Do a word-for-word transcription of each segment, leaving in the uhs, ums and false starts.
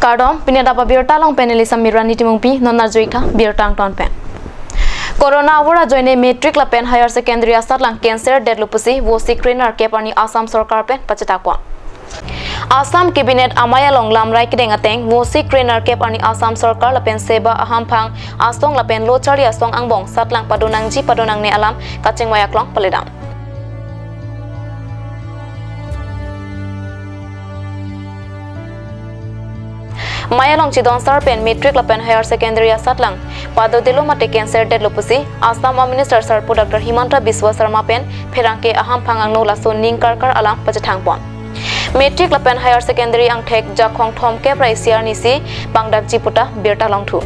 Kardom, pini adap abirta along pen neli Samir Rani Timungpi, non arjuik tha birta angton pen. Corona avur ajoine matric lapen higher secondary asatlang cancer detlo pusi Vosik Krenerkep arni Assam Sorkar pen pachethak pon. Assam Cabinet amei along lamrai kedeng ateng Vosik Krenerkep arni Assam Sorkar lapen SEBA ahamphang asong lapen lo charli asong angbong satlang padonangji padonangne alam kachingvai aklong paledam. Mei along chidon sar pen matric lapen higher secondary asatlang padodetlo mate cancer detlo pusi Assam a Minister Sarpo Doctor Himanta Biswa Sarma pen pherangke ahamphang angno laso ning karkar alam pachethang pon. Matric lapen higher secondary angthek jakhong thomkep ra isi arnisi pangdakji puta birta longthu.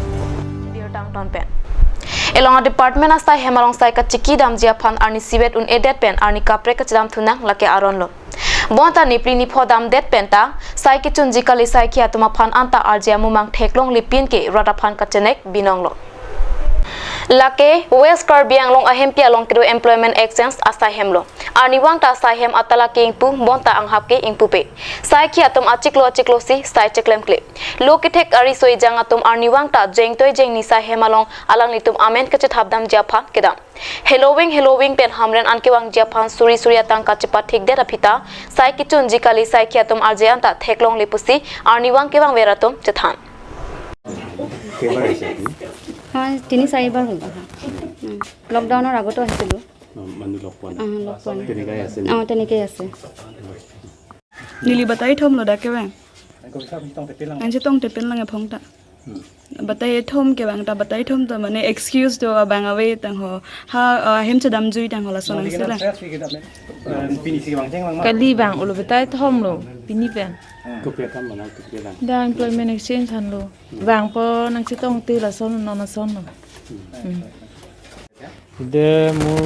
Birta angton pen. Elong a department asai hem along sai kachiki damji aphan arnisi vet un-edet pen arni kaprek kachedam thunang lake aron lo. Bonta nipli nipho damdet penta sai kechunji kali saikhi atum aphan anta arje amumang theklongle pinke rat aphan kachenek binong lo. Lake West Karbi Anglong ahempi along kedo employment exchange asai hem lo. Arnivang ta asai hem atala ke ingpu bonta anghap ke ingpupe. Saikhi atum achiklo achiklo si sai cheklemkle. Lo kethek ari soi jang atum arnivang ta jengtoi jengni sai hem along alanglitum amen kachethap damji aphan kedam. Heloving heloving pen hamren an kevangji aphan suri suri atangka chepathikdet aphi ta sai kechunji kali saikhi atum arje anta theklongle pusi arnivang kevangver atum chethan. কেইবাৰ আহিছে আপুনি? হয়, তিনি চাৰিবাৰ হ'ল অহা। উম, লকডাউনৰ আগতো আহিছিলোঁ। অ, মানুহ লগ পোৱা নাই? আহ, লগ পোৱা নাই। তেনেকাই আছে নি? অ, তেনেকেই আছে। Neli batai thom lo dak kevang. Nangchetong tepen lang aphong ta. Batai thom kevang ta, batai thom ta mane excuse do abang ave tang ho. Ha, ah, hem chedam jui tang ho lason ang sila. Kali bang ulo batai thom lo pini pen. Kopi akam mana kopi lang? Da employment exchange han lo. Bang po nangchetong te lason non lason lo. এতিয়া মোৰ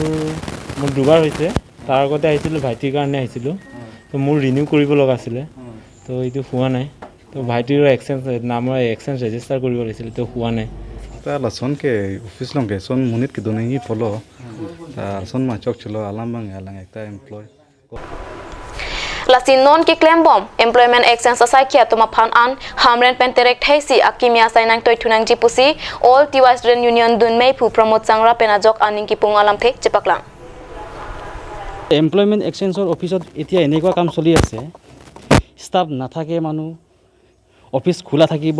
মোৰ দুবাৰ হৈছে। তাৰ আগতে আহিছিলোঁ, ভাইটিৰ কাৰণে আহিছিলোঁ। তো মোৰ ৰিনিউ কৰিব লগা আছিলে, তো এইটো হোৱা নাই। তো ভাইটিৰো এক্সচেঞ্জ নামৰ এক্সচেঞ্জ ৰেজিষ্টাৰ কৰিব লাগিছিলে, তো হোৱা নাই। Ta lason ke office along ke son monit kedo nangji pulo. Ta lason ma chokchelo alam bang alang ekta employ. Lasi non keklembom employment exchange asaikhi atum aphan an hamren pen terek thaisi akimi asai nangtoi thunangji pusi All Tiwa Student Union dunmei phu Pramod Sangra pen ajok aning kipung alamthe chepaklang. Employment এক্সচেঞ্জৰ অফিচত এতিয়া এনেকুৱা কাম চলি আছে, ষ্টাফ নাথাকে, মানুহ অফিচ খোলা থাকিব,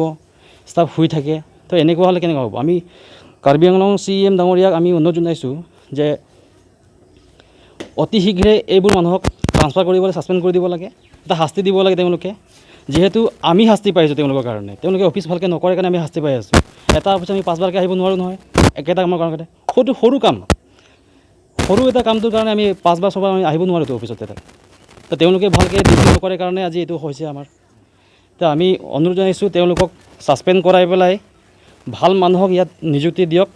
ষ্টাফ শুই থাকে। তো এনেকুৱা হ'লে কেনেকুৱা হ'ব? আমি কাৰ্বি আংলং চি ই এম ডাঙৰীয়াক আমি অনুৰোধ জনাইছোঁ যে অতি শীঘ্ৰে এইবোৰ মানুহক ট্ৰান্সফাৰ কৰিবলৈ ছাছপেণ্ড কৰি দিব লাগে, এটা শাস্তি দিব লাগে তেওঁলোকে। যিহেতু আমি শাস্তি পাইছোঁ তেওঁলোকৰ কাৰণে, তেওঁলোকে অফিচ ভালকৈ নকৰে কাৰণে আমি শাস্তি পাই আছোঁ। এটা অফিচ আমি পাঁচবাৰকৈ আহিব নোৱাৰোঁ নহয়, একেটা কামৰ কাৰণে। সৰু সৰু কাম, সৰু এটা কামটোৰ কাৰণে আমি পাঁচবাৰ ছবাৰ আমি আহিব নোৱাৰোঁতো অফিচত। এটা তো তেওঁলোকে ভালকৈ ডিউটি নকৰে কাৰণে আজি এইটো হৈছে আমাৰ। তো আমি অনুৰোধ জনাইছোঁ তেওঁলোকক ছাছপেণ্ড কৰাই পেলাই ভাল মানুহক ইয়াত নিযুক্তি দিয়ক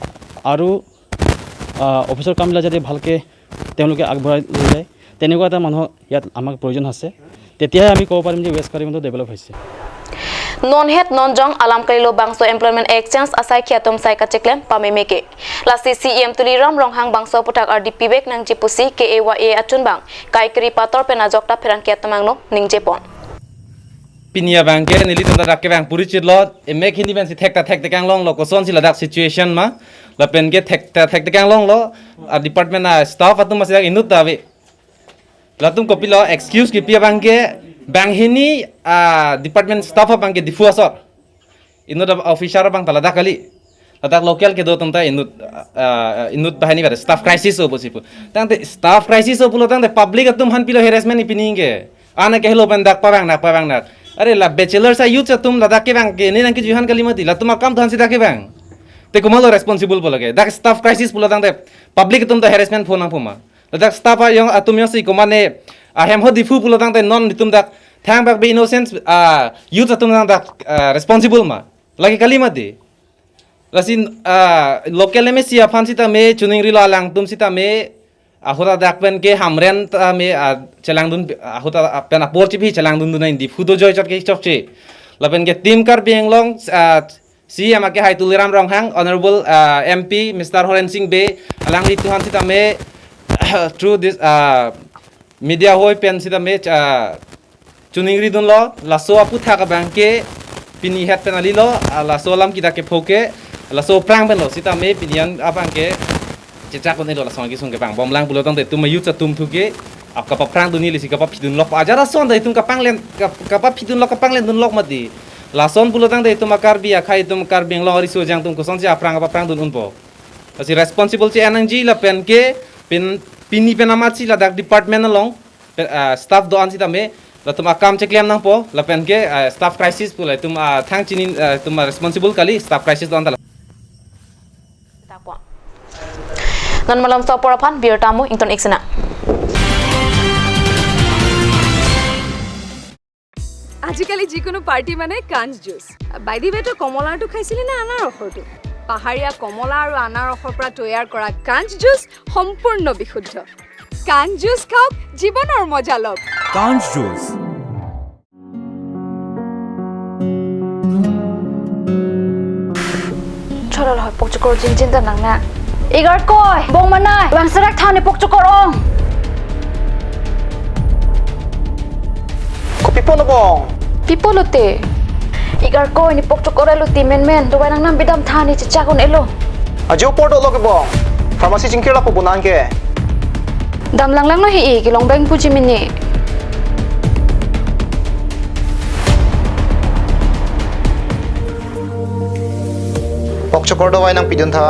আৰু আহ, অফিচৰ কামবিলাক যাতে ভালকৈ তেওঁলোকে আগবঢ়াই লৈ যায়, তেনেকুৱা এটা মানুহ ইয়াত আমাক প্ৰয়োজন আছে। তেতিয়াহে আমি ক'ব পাৰিম যে ৱেষ্ট কাৰ্বি আংলংটো ডেভেলপ হৈছে। Non het non jong alam kalilo bangso employment exchange asaikhi atum sai kacheklem pameme ke. Lasi C E M Tuliram Ronghang bangso aphuthak ardi pibek nangji pusi K A Y A achunbang kaikri pator pen ajok ta pherangke atum angno ningjepon. Pini abang ke nelitum ta dak kevang puri chitlo, emek hini pensi thekta thekte kanglonglo, kosonsi ladak situation ma, lapen ke thekta thekte kanglonglo, a department a staff atum masi dak inut ta ave. Latum kopilo excuse kipi abang ke, banghini a department staff abang ke Diphu asor. Inut a officer abang ta ladak kali. Ladak local kedo atum ta inut, ah, inut banghini pada staff crisis o pusi pu. Tangte staff crisis o pulo tangte public atum aphan pilo harassment ni pini ke. Ana ke helo pen dak pavang nak pavang nak. Are la bachelor sa youth atum ladak kevang ke ne nangkejui han kali mati, latum akam aphansi dak kevang. Te komatlo responsible pulo ke? Dak staff crisis pulo tangte public atum ta harassment pho nangpo ma? Ladak staff ayong atum yong si komatne ahem ho Diphu pulo tangte non itum dak thangbak be innocent, ah, youth atum tang dak, ah, responsible ma? Lake kali mati. Lasi, ah, local M A C aphan sitame chuning rilo, alangtum sitame ahut adak pen ke hamren tame, ah, chelangdun, ahut a-, pen apor chipi chelangdundun nai Diphu do joy chot ke chokche. Lapen ke Team Karbi Anglong, ah, C E M ake hai Tuliram Ronghang, Honorable, ah, M P Mister Horen Sing Bey, alangli tuhan sitame through this, ah, media hoi pen sitame, ah, chuning ridunlo, laso aphuthak abang ke Pini het pen alilo, ah, laso alam kita kepho ke, laso aphrang pen lo, sitame pini an abang ke chechak un-elo laso kesung kebang. Bomlang pulo tangte itum youth atum thu ke, ah, kapaphrang dun-i lesi kapaphidun lok. Ajat ason ta itum kapanglen, kap-, kapaphidun lok, kapanglen dun lok mati. Lason pulo tangte itum a-Karbi akhei, itum Karbi Anglong ariso ajang atum kosonsi aphrang kapaphrang dun unpo. Lasi responsible che-en nangji lapen ke pin, pini pen amatsi ladak department along, pen, ah, staff do-an sitame, latum akam cheklem nangpo, lapen ke, ah, staff crisis pu latum, ah, thang chini, ah, itum, ah, responsible kali, staff crisis do-an ta. Tapo. Non malom so apor aphan birta mo ington iksena. আজিকালি যিকোনো পাৰ্টি মানে কাঞ্চ juice. By the ৱে, তই কমলাৰটো খাইছিলি নে আনাৰসৰটো? পাহাৰীয়া কমলা আৰু আনাৰসৰ পৰা তৈয়াৰ কৰা কাঞ্চ জুচ সম্পূৰ্ণ বিশুদ্ধ। কাঞ্চ জুচ খাওক, জীৱনৰ মজা লওক। কাঞ্চ juice. Cholol hoi, pokchokor jinjin ta nang na. Igarkoi, bong manai, bang serak thani pokchokor ong. Kopi ponlo bong? Pi ponlo te? Igarkoi, ne pokchokor elo ti menmen, dovai nangnam bidam thani chechak un-elo. Ajo por dolo ke bong. Pharmacy chingkir lapu bunan ke. Dam langlanglo he-i, kelong beng puji mini. Pokchokor dovai nangpidun tha.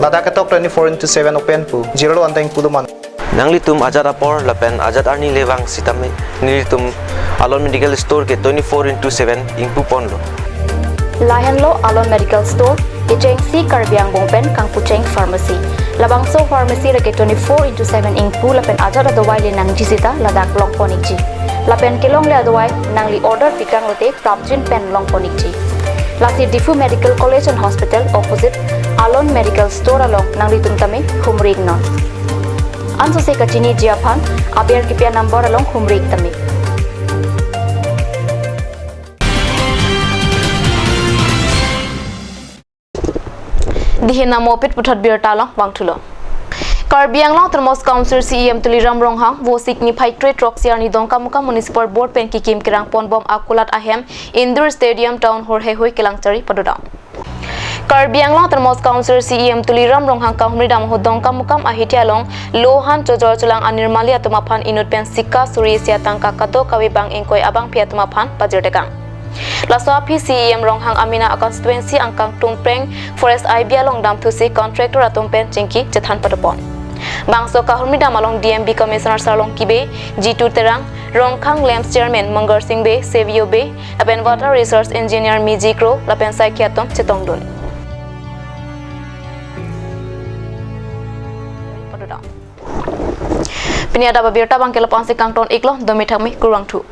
Ladak ketok twenty-four into seven open pu. Jirlo anteng pulo man. Nanglitum ajat apor lapen ajat arni le vang sitame nelitum Alon Medical Store ke twenty-four into seven ingpu ponlo. Lahenlo Alon Medical Store, kechengsi Karbi Angbong pen kangpucheng pharmacy. Labangso pharmacy lake twenty-four into seven ingpu lapen ajat adovai le nangji sita ladak long pon ikji. Lapen kelongle adovai nangli order pikang lote prapjin pen long pon ikji. Lasi Diphu Medical College and Hospital opposite Alon Medical Store along nanglitum tame humri iknon. Ansose kachiniji aphan aber kipi a-number along humri ik tame. Dihin amo pit puthot birta along vangthulo. Karbi Anglong Autonomous Council C E M Tuliram Ronghang Vosik niphai kre throksi arni Dongkamukam Municipal Board pen kikim kerang ponbom akulat ahem Indoor Stadium Town Hall heihui kelangchari padodam. Karbi Anglong Autonomous Council C E M Tuliram Ronghang kahumri dam ahut Dongkamukam ahithi along lohan chojor cholang anirmali atum aphan inut pen sika suri isi atangka kadokave bang ingkoi abangpi atum aphan pajirtekang. Laso aphi C E M Ronghang amena a-constituency angkang Tumpreng Forest I B along damthusi contractor atum pen chingki chethan padopon. Bangso kahumri dam along D M B Commissioner Sarlong Kibe, Jitu Terang, Rongkhang Lamps Chairman Mangar Singh Bey, Savio Bey, lapen Water Resource Engineer Miji Kro, lapen saikhi atum chetongdun. Pini adap abirta abangke lapu-ansi kangton iklo, domi thakmi, kurvangthu.